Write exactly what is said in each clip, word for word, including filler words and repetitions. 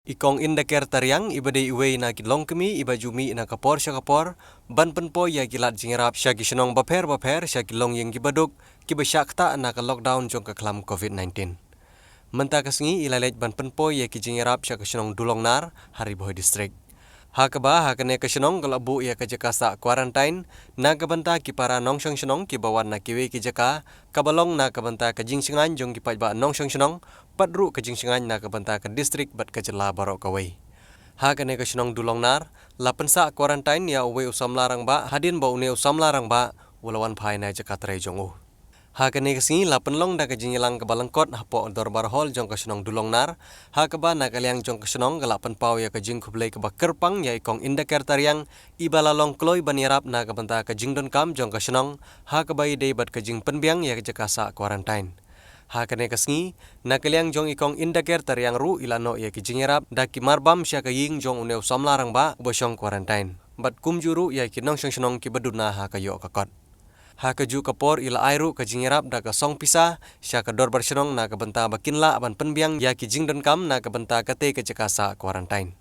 I Kong Indaker Tariang, iba dei iwei na ki longkmie iba ju mih na ka por sha ka por ban pynpoi ïa ki lad jingïarap sha ki shnong bapher bapher, sha ki longïing kiba duk kiba shah ktah na ka lockdown jong ka khlam covid nineteen. Mynta ka sngi i la leit ban pynpoi ïa ki jingïarap sha ka shnong Dulongnar, ha Ri Bhoi District. Ha kaba ha kane ka shnong ka la buh ïa ka jaka sah quarantine na ka bynta ki para nongshong shnong kiba wan na kiwei ki jaka, kaba long na ka bynta ka jingshngaiñ jong ki paidbah nongshong shnong, pat ruh ka jingshngaiñ na ka bynta ka district bad ka jylla baroh kawei. Ha kane ka shnong Dulongnar, la pynsah quarantine ïa uwei u samla rangbah hadien ba une u samla rangbah u la wan phai na jaka trei jong u. Ha kane ka sngi la pynlong da ka jingïalang kaba lyngkot hapoh Dorbar Hall jong ka shnong Dulongnar, ha kaba na ka liang jong ka shnong ka la pynpaw ïa ka jingkhublei kaba kyrpang ïa i Kong Indaker Tariang, iba la long kloi ban ïarap na ka bynta ka jingdonkam jong ka shnong, ha kaba ïadei bad ka jingpynbiang ïa ka jaka sah quarantine. Ha kane ka sngi, na ka liang jong i Kong Indaker Tariang ruh i la noh ïa ki jingïarap da ki marbam sha ka ïing jong une u samla rangbah uba shong quarantine, bad kumjuh ruh ïa ki nongshong shnong kiba duna ha ka ïoh ka kot. Ha kajuh ka por i la ai ruh ka jingïarap da ka song pisa sha ka dorbar shnong na ka bynta ba kin lah ban pynbiang ïa ki jingdonkam na ka bynta kata ka jaka sah quarantine.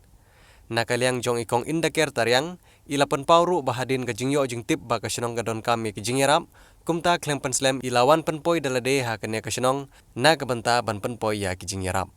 Na ka liang jong i Kong Indaker Tariang, i la pynpaw ruh ba hadien ka jingïoh jingtip ba ka shnong ka donkam ïa ki jingïarap, kumta khlem pynslem i la wan pynpoi da lade ha kane ka shnong na ka bynta ban pynpoi ïa ki jingïarap.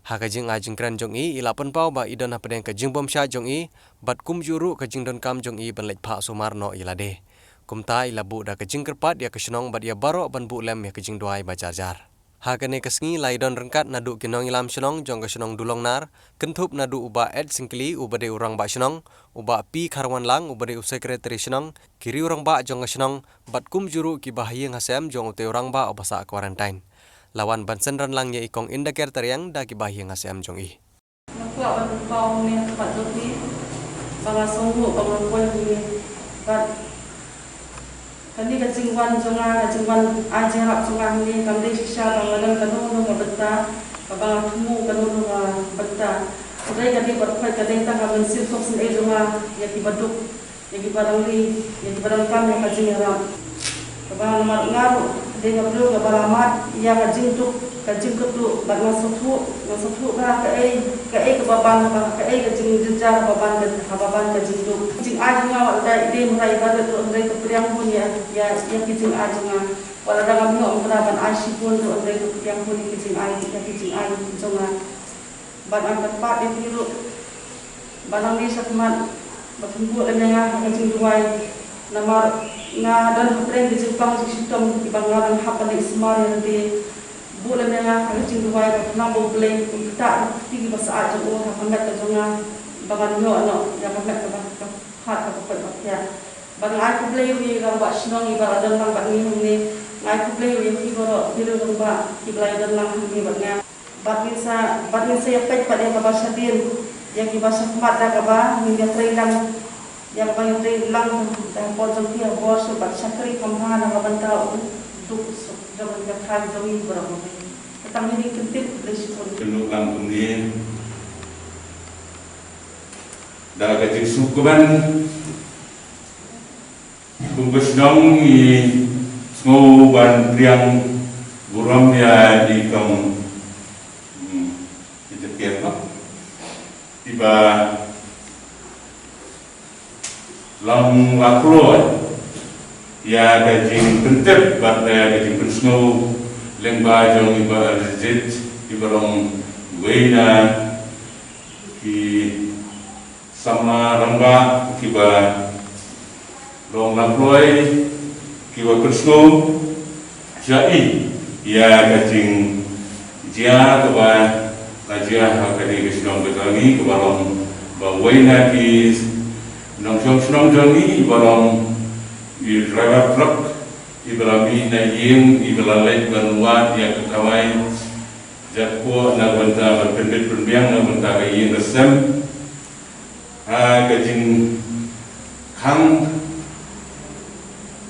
Ha ka jingai jingkren jong i, i la pynpaw ba i don hapdeng ka jingbymshah jong i bad kumjuh ruh ka jingdonkam jong i ban leit phah sumar noh ïa lade. Kumta i la buh da ka jingkyrpad ïa ka shnong bad ïa baroh ban buh lem ïa ka jingduwai ba jar jar. Ha kane ka sngi la ïadon ryngkat naduh ki nongïalam shnong jong ka shnong Dulongnar, kynthup naduh u Bah Ed Syngkli uba dei u rangbah shnong, u Bah P Kharwanlang uba dei u sekretari shnong, ki riew rangbah jong ka shnong, bad kumjuh ruh ki bahaïing hasem jong utei u rangbah uba sah quarantine. La wan ban synran lang ïa i Kong Indaker Tariang da ki bahaïing hasem jong i. Nga kwah ban pynpaw hangne ha khmat jong phi ba nga sngewbha ba nga poi hangne. Bad kane ka jingwan jong nga, ka jingwan ai jingïarap jong nga hangne kam dei shisha ba nga don kano kano ka bynta, kaba nga thmu kano kano ka bynta. Ka dei, ka dei bad ka dei tang ka mynsiem sngewsynei jong nga ïa ki baduk, ïa ki ba rangli, ïa ki ba donkam ïa ka jingïarap. Kaba namar nga ruh dei nga briew kaba la mad ïa ka jingduk, ka jingkyrduh, bad nga sngewthuh, nga sngewthuh ba kaei kaei kaba ban, ba kaei ka jingjynjar haba ban ka, haba ban ka jingduk. Jingai jong nga wat la dei, dei mrai ba dei ruh, hynrei ka pdiang bun ïa, ïa, ïa ki jingai jong nga. Wat la dang ngam ïoh mynta ban ai shibun ruh, hynrei ka pdiang bun ïa ki jingai, ïa ki jingai jong nga. Bad nga kyrpad ïa phi ruh ba nangne shakhmat ba phin buh lem ïa nga ha ka jingduwai. Namar nga don hapdeng ki jingpang jingshitom kiba nga dang hap ban leit sumar ïa lade. Buh lem ïa nga ha ka jingduwai ba khnang ba U Blei un ktah ïa ki kti kiba sah jong u ha ka met ka jong nga, ba ngan ïoh noh ïa ka met kaba, kaba phat kaba koit ba khiah. Bad nga ai khublei ruh ïa i rangbah shnong iba la don lang bad ngi hangne. Nga ai khublei ruh ïa phi baroh, phi ruh rangbah kiba la don lang hangne bad nga. Bad ngin sa, bad ngin sa ïa peit pat ïa kaba shadien, ïa kiba shakhmat da kaba ngin ïa trei lang, ïa kaba ngin trei lang da ka bor jong phi, ha bor suk bad shakri kham bha na ka bynta u duk suk jong ka thaiñ jong ngi baroh. Kata ngin ïa kyntien, khublei shibun. Kynduh lang kumne da ka jingsngewkmen. Kum ka shnong ngi sngew ban pdiang burom ïa i Kong, hmm, i Jakier, no? Iba long la kloi ïa ka jingpyntip bad ïa ka jingpynsngew lyngba jong i Bah Rajit, iba long iwei na ki samla rangbah kiba long la kloi, kiba pynsngew sha i ïa ka jingjia kaba la jia ha kane ka shnong ka jong ngi, kaba long ba uwei na ki nongshong shnong jong ngi, iba long i driver truck, iba la mih na ïing, iba la leit ban wad ïa ka kamai jakpoh na ka bynta ban pynbit pynbiang na ka bynta ka ïing ka sem. Ha ka jingkhang,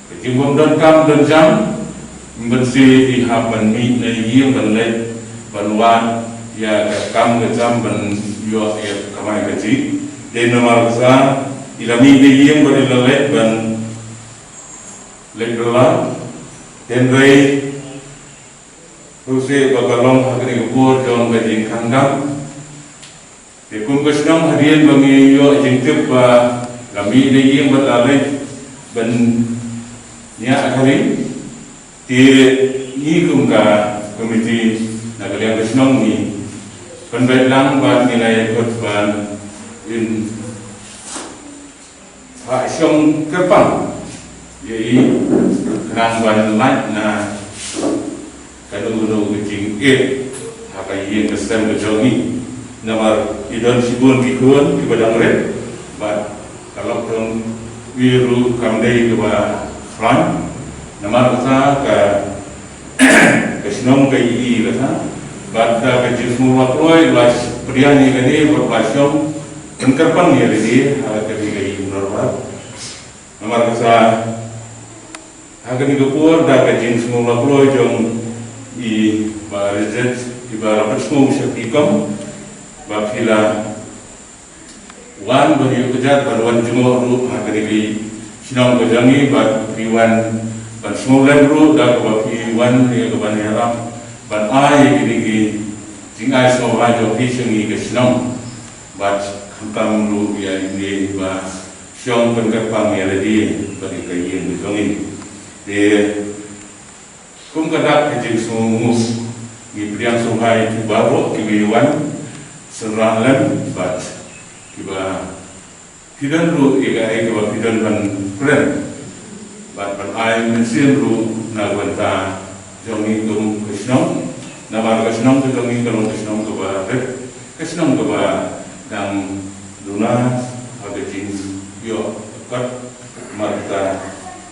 ka jingbym donkam donjam, mynta i hap ban mih na ïing ban leit ban wad ïa ka kam ka jam ban ïoh ïa ka kamai kajih. Dei namar kata i la mih na ïing bad i la leit ban leit bylla. Hynrei ruh seh ba ka long ha kane ka por jong ka jingkhang dam. Te kum ka shnong hadien ba ngi ïoh jingtip ba la mih na ïing bad la leit ban ñiah ha ka ri. Te ngi kum ka komiti na ka liang ka shnong ngi pynbeit lang bad ngi la ïakut ban in ha shong kyrpang ïa i khnang ban lait na kano kano ka jingeh ha ka ïing ka sem ka jong i. Namar i don shibun ki khun kiba dang rit bad ka lockdown wi ruh kam dei kaba khlaiñ. Namar kata ka ka shnong ka i kata bad da ka jingsngew ba kloi la pdiang ïa kane bad la shong pynkyrpang ïa lade ha kane ka i Mawryngkneng. Namar kata ha kane ka por da ka jingsngew ba kloi jong i Bah Richard, i ba la pynsngew sha phi kum ba phi la wan ban ïa kjat ban wan jngoh ruh ha kane ka shnong ka jong i bad phi wan ban sngewlem ruh da kaba phi wan ïa ka ban ïarap ban ai ïa kine ki jingai sngewbha jong phi sha ngi ka shnong bad khamtam ruh ïa ine i ba shong pynkyrpang ïa lade bad ïa ka ïing ka jong i. Te kum ka dak ka jingsngewnguh ngi pdiang sngewbha ïa phi baroh kiba wan synran lem bad kiba phi don ruh ïa kaei kaba phi don ban kren bad ban ai mynsiem ruh na ka bynta jong ngi kum ka shnong. Namar ka shnong ka jong ngi ka long ka shnong kaba rit, ka shnong kaba dang duna ha ka jingïoh kot. Namar kata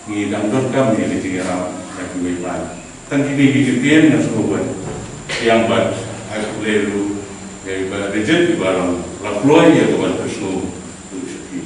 ngi dang donkam ïa ka jingïarap na kiwei pat. Tang kine ki ktien nga sngewbha ïa bad ai khublei ruh ïa i Bah Richard i ba la kloi ïa ka ban pynsngew ruh sha phi.